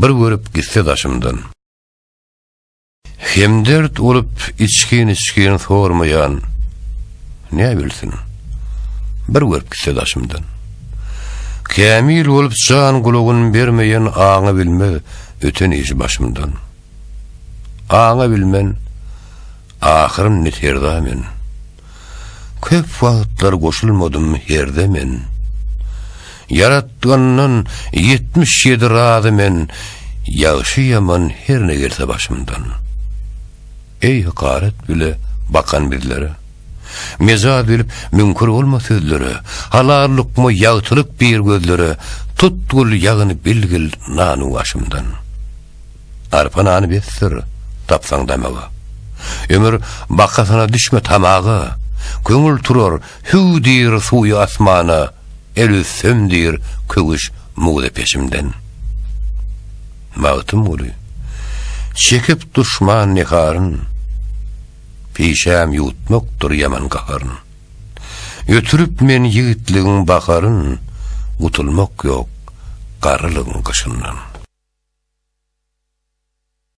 Bir görüp gitse daşymdan. Hemdert bolup içgin-içgin sormaýan, Nä bilsin, bir görüp gitse daşymdan. Kämil bolup jan gulagyn bermeýän Aňa bilmez öten işi başymdan. Aňa bilmen, ahyryn ne terda men. Köp wagtlar goşulmadym herde men. Ýaratgandan 77 razy men, Ýagşy-ýaman her ne gelse başymdan. Eý hakaret bile bakan bizlere, Mejaz bilip müňkür bolma sözlere, Halal lukma ýagtylyk biýr gözlere, Tutgul ýagyny bilgil nanu aşymdan. Arpa nany besdir, tapsaň damaga. Ömür bakasyna düşme tamaga. Köňül turar, hüw diýr suwy asmana, El üzsem diýr köwüş mugy peşimden. Magtymguly, çekip duşman neharyn, Pişäm ýuwutmakdyr ýaman gaharyn. Ötürip men ýigitligiň baharyn, Gutulmak ýok garrylygyň gyşyndan.